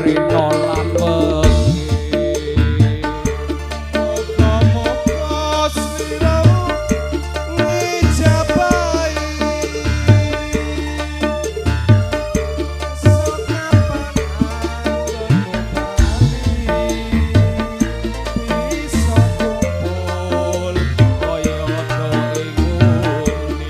Rina lan wengi. Muga-muga sliramu ngijabahi. Sok kapan anggonmu bali bisa kumpul kaya do ing nguni.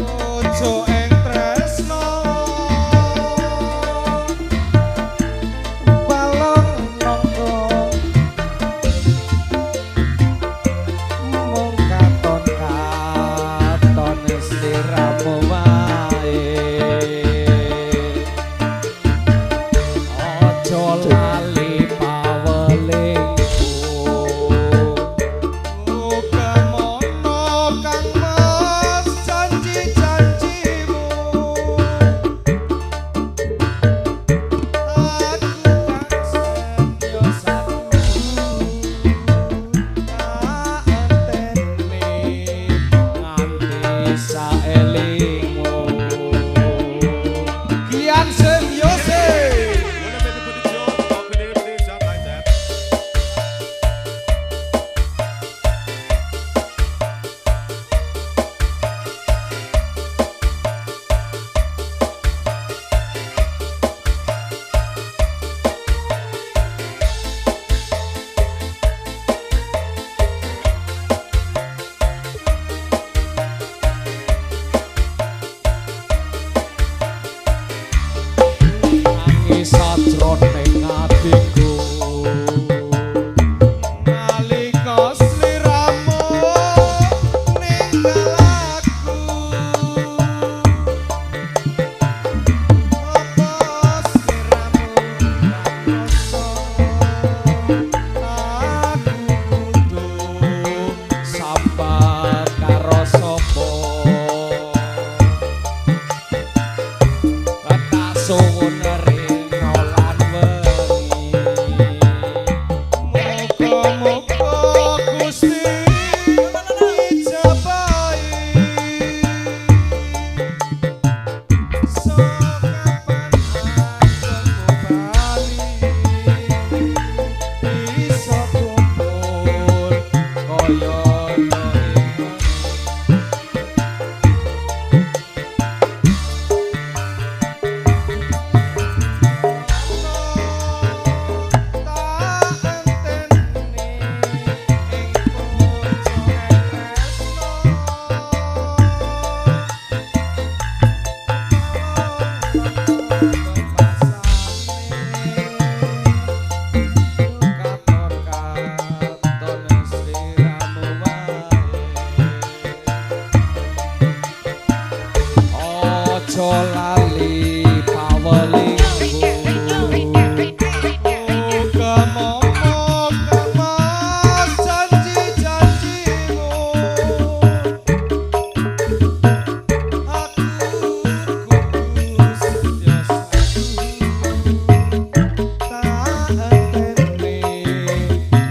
Bojo ing tresno Balung nangka mung katon katon sliramu wae. Aja lali pawelingku. Uga mono kang mas janji-janjimu. Aku kang Setyo satu tak enteni nganti saelingmu. Kian Simyose. Nangis sajroning atiku. Nalika sliramu ninggal aku, apa sliramu ra krasa aku kudu Sambat karo sapa? Tak suwun rina lan wengi. Muga-muga Gusti ngijabahi. Sok kapan anggonmu bali bisa kumpul Kaya do ing tak enteni ing bojo tresno. Katon katon sliramu wae. Aja lali pawelingku. Muga mono kang mas janji-janjimu. Aku kudu setya satu tak enteni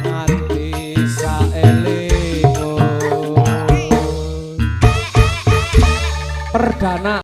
Nganti saelingmu. Perdana.